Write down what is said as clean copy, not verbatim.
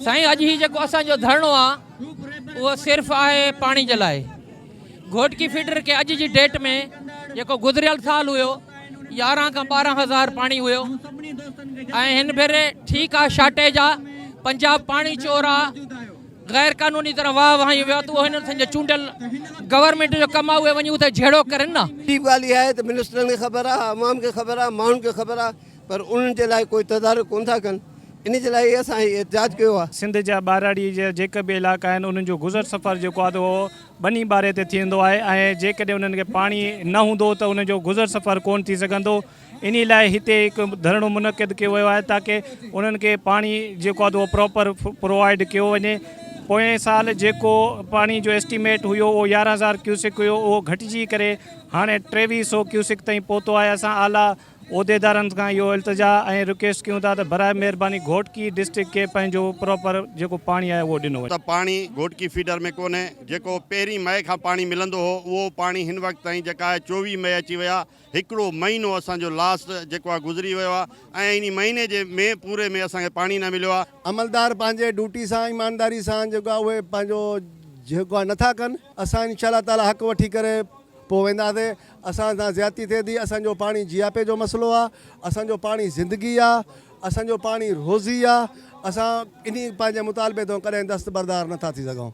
سائين اڄ هي جيڪو اسان جو ڌرڻو آ اهو صرف آهي پاڻي جي لاء گهوٽڪي فيڊر کي اڄ جي ڊيٽ ۾ جيڪو گذريل سال هيو 11 کان 12 هزار پاڻي هيو ۽ هن ڀيري ٺيڪ آ شارٽيج آ پنجاب پاڻي چور آ غير قانوني طرح واهه وهايون ويو ته اهو هنن سنجي چونڊيل گورنمينٽ جو ڪم آ اهي وڃي اتي جهيڙو ڪرن نه. ٻي ڳالهه اها آهي ته منسٽرن کي خبر آ عوام کي خبر آ ماڻهن کي خبر آ پر انهن جي لاء ڪوئي تدارڪ ڪونه ٿا ڪن ان جي لاء ئي اسان هي احتجاج ڪيو آهي. سنڌ جا ٻهراڙي جا جيڪي به علائقا آهن انهن جو گذر سفر جيڪو آهي ته اهو ٻني ٻاري تي ٿيندو آهي ۽ جيڪڏهن انهن کي پاڻي نه هوندو ته انهن جو گذر سفر ڪونه ٿي سگهندو انهي لاء هتي هڪ ڌرڻو منعقد ڪيو ويو آهي تاڪه انهن کي پاڻي جيڪو آهي ته اهو پراپر پرووائيڊ ڪيو وڃي پوئين سال جيڪو پاڻي جو ايسٽيميٽ هيو اهو 11 هزار ڪيوسڪ هيو اهو گهٽجي ڪري هاڻي 23 سو ڪيوسڪ تائين پهتو آهي اسان اعليٰ عهديدارن کان اهو التجا ۽ رڪويسٽ ڪيون ٿا ته براء مهرباني گهوٽڪي ڊسٽرڪٽ کي پنهنجو پراپر جيڪو پاڻي آهي اهو ڏنو وڃي. ته پاڻي گهوٽڪي فيڊر ۾ ڪونهي جيڪو پهرين مئي کان پاڻي ملندو هو اهو پاڻي هن وقت تائين جيڪا آهي 24 مئي اچي ويا هڪڙو مهينو اسان جو لاس جيڪو آهي گذري ويو آهي ۽ انهي مهيني جي ۾ پوري ۾ اسان کي پاڻي نه مليو آهي. عملدار پنهنجي ڊيوٽي سان ايمانداري سان جيڪو آهي اهي پنهنجو جيڪو آهي نٿا ڪن اسان انشاء الله تعالي حق وٺي ڪري پوء وينداسين، اسان سان زيادتي ٿئي ٿي، اسان جو پاڻي جياپي جو مسئلو آ، اسان جو پاڻي زندگي آ، اسان جو پاڻي روزي آ، اسان انهي پنهنجي مطالبي تان ڪڏهن دستبردار نٿا ٿي سگهون.